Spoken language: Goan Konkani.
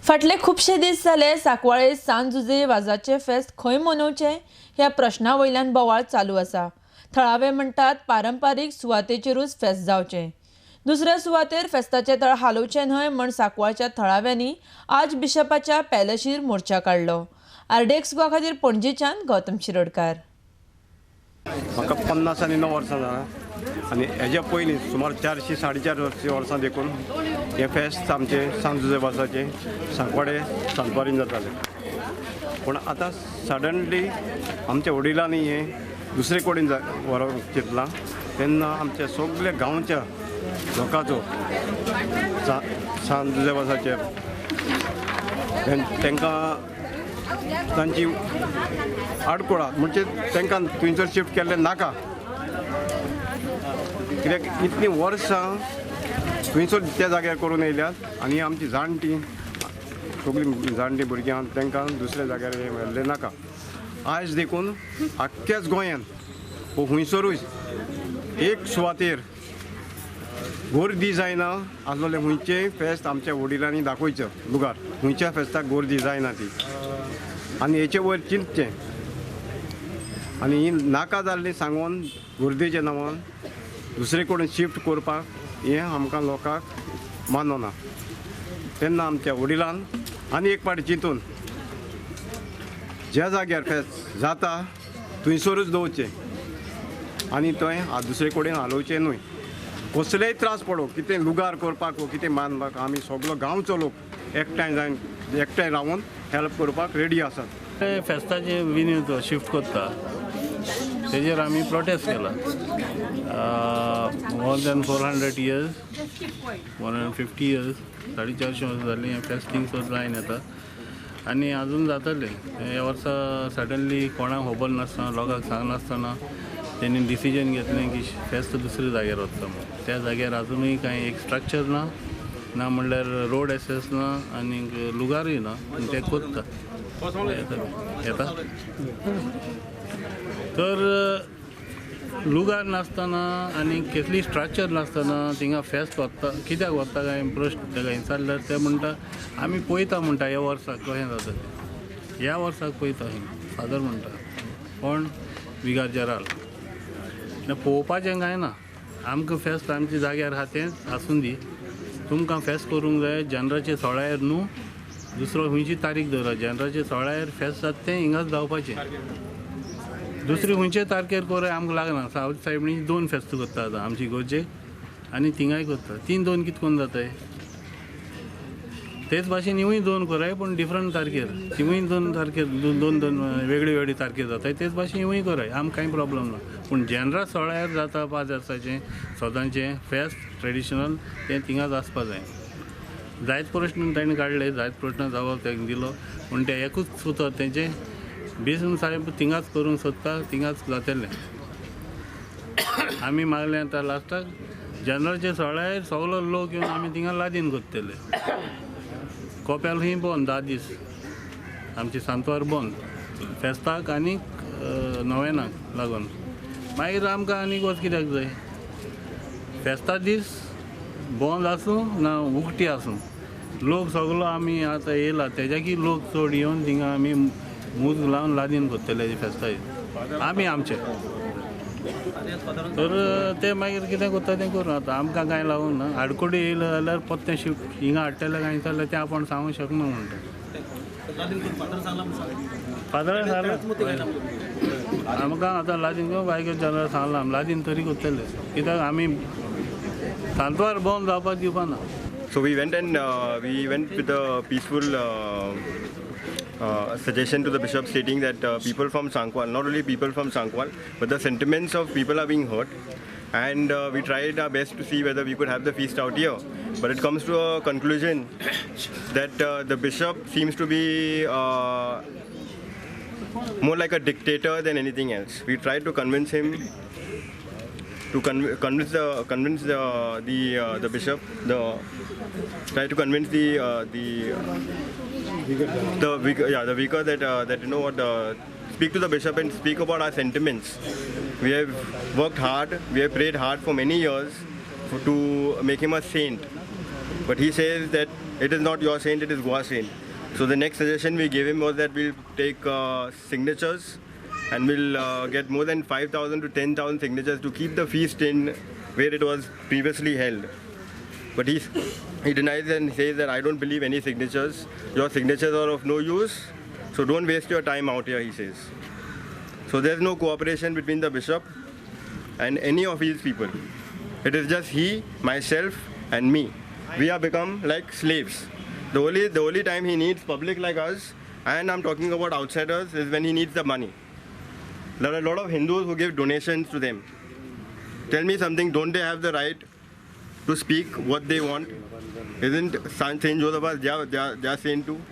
फाटले खुबशे दीस जाले सांकवाळे सांत जुझे वाजाचे फेस्त खंय मनोवचें ह्या प्रश्ना वयल्यान बोवाळ चालू आसा. थळावे म्हणटात पारंपारीक सुवातेचेरूच फेस्त जावचें, दुसऱ्या सुवातेर फेस्ताचें तळ हालोवचें न्हय म्हण सांकवाळच्या थळाव्यांनी आज बिशपाच्या पॅलशीर मोर्चा काडलो. आरडीएक्स गोवा खातीर पणजेच्यान गौतम शिरोडकार. म्हाका 50 आनी 9 वर्सां जालां आनी हेज्या पयलीं सुमार 400 450 वर्सां देखून हें फेस्त आमचें सांत जुझे वाजाचें सांकवाडे सांतवारीन जातालें. पूण आतां सडनली आमच्या वडिलांनी हें दुसरे कडेन व्हरूंक चिंतलां तेन्ना आमच्या सगल्या गांवच्या लोकांचो सांत जुझे वाजाचेर तांकां तांची आडकुळा म्हणजे तांकां थंयसर शिफ्ट केल्लें नाका, कित्याक इतलीं वर्सां थंयसर त्या जाग्यार करून येयल्यात आनी आमची जाणटीं सगळीं जाणटीं भुरगीं आहा तांकां दुसऱ्या जाग्यार व्हेल्लें नाका. आयज देखून आख्ख्याच गोंयान वो खंयसरूय एक सुवातेर गर्दी जायना आसलेलें खंयचेंय फेस्त आमच्या वडिलांनी दाखोवचें लुगार खंयच्या फेस्ताक गर्दी जायना ती आनी हेचे वयर चिंतचें आनी ही नाका जाल्ली सांगून गर्देच्या नांवान दुसरे कडेन शिफ्ट करपाक हें आमकां लोकांक मानना. तेन्ना आमच्या वडिलान आनी एक पाटी चिंतून ज्या जाग्यार फेस्त जाता थंयसरूच दवरचें आनी थंय दुसरे कडेन हालोवचें न्हय. कसलेय त्रास पडो कितें लुगार करपाक वो कितें मानपाक आमी सगलो गांवचो लोक एकठांय जावन एकठांय रावन हेल्प करपाक रेडी आसात. फेस्ताचे वेन्यू शिफ्ट करता तेजेर आमी प्रोटेस्ट केला. मोर दॅन 400 इयर्स 150 इयर्स 450 वर्सां जालीं हें फेस्त थिंगसर जायन येता आनी आजून जातलें. ह्या वर्सा सडनली कोणाक खबर नासतना लोकांक सांगनासतना तेणी डिसिजन घेतलें की फेस्त दुसऱ्या जाग्यार वचता म्हूण. त्या जाग्यार आजुनूय कांय एक स्ट्रक्चर ना, ना म्हणल्यार रोड एक्सेस ना आनी लुगारूय ना आनी ते कोत्ता येता. तर लुगार नासतना आनी कसली स्ट्रक्चर नासतना थिंगा फेस्त वता कित्याक वता काय प्रश्न ताका विचारल्यार ते म्हणटा आमी पळयता म्हणटा ह्या वर्साक कशें जाता तें, ह्या वर्साक पळयता फादर म्हणटा कोण विगार जेराल. पळोवपाचें कांय ना, आमकां फेस्त आमच्या जाग्यार आहा तेंच आसूं दी. तुमकां फेस्त करूंक जाय जानराचे 16 न्हू, दुसरो खंयची तारीख दवरा जानराचे 16 फेस्त जाता तें हिंगाच जावपाचें, दुसरी खंयचे तारखेर करूं आमकां लागना. सावथ सायबणी 2 फेस्त करता आतां आमची गोरजेक आनी थिंगाय करता, 3-2 कितें करून जाताय. तेच भाशेन हिवूय 2 कराय पूण डिफरंट तारखेर, तिवूय 2 तारखेर 2-2 वेगळी वेगळी तारखेर जाताय तेच भाशेन हिवूय कराय, आमकां कांय प्रॉब्लम ना. पूण जनरल 16 जाता 5 वर्साचें सदांचें फेस्त ट्रेडिशनल तें थिंगाच आसपा जाय. जायत प्रश्न ताणें काडले, जायत प्रश्न जवाब तांकां दिलो पूण तें एकूच उतर तेंचें बेसून साहेब थिंगाच करूंक सोदता थिंगाच जातलें. आमी मागलें आतां लास्टाक जनरलचे 16 सगलो लोक येवन आमी थिंगा लादीन करतले. कोपेल ही बंद 10 दीस आमची सांतवार बंद फेस्ताक आनी नोवेनाक लागून. मागीर आमकां आनीक वच कित्याक जाय, फेस्ता दीस बंद आसूं ना उकती आसूं लोक सगलो आमी आतां येयला तेज्याकी लोक चड येवन थिंगा आमी मूज लावन लादीन करतले फेस्ता आमी आमचे. तर ते मागीर कितें करता तें करूं, आतां आमकां कांय लागूंक ना. आडकोडी येयलें जाल्यार परतें शिफ्ट हिंगा हाडटलें कांय जाल्यार तें आपूण सांगूंक शकना म्हणटा. फादरान सांगलां आमकां आतां लादीन बायक जाल्यार सांगलां आमी लादीन तरी करतले कित्याक आमी सांतवार बंद जावपाक दिवपा ना. So we went and we went with a peaceful suggestion to the bishop stating that people from Sancoale, not only people from Sancoale, but the sentiments of people are being hurt, and we tried our best to see whether we could have the feast out here. But it comes to a conclusion that the bishop seems to be more like a dictator than anything else. We tried to convince him to convince the bishop, try to convince the vicar that that you know what, speak to the bishop and speak about our sentiments. We have worked hard, we have prayed hard for many years to make him a saint, but he says that It is not your saint, it is Goa saint. So the next suggestion we gave him was that we'll take signatures and we'll get more than 5,000 to 10,000 signatures to keep the feast in where it was previously held. But he denies and says that I don't believe any signatures. Your signatures are of no use, so don't waste your time out here, he says. So there's no cooperation between the bishop and any of his people. It is just he, myself, and me. We have become like slaves. The only time he needs public like us, and I'm talking about outsiders, is when he needs the money. There are a lot of Hindus who give donations to them. Tell me something, don't they have the right to speak what they want? Isn't Saint Joseph their saint too?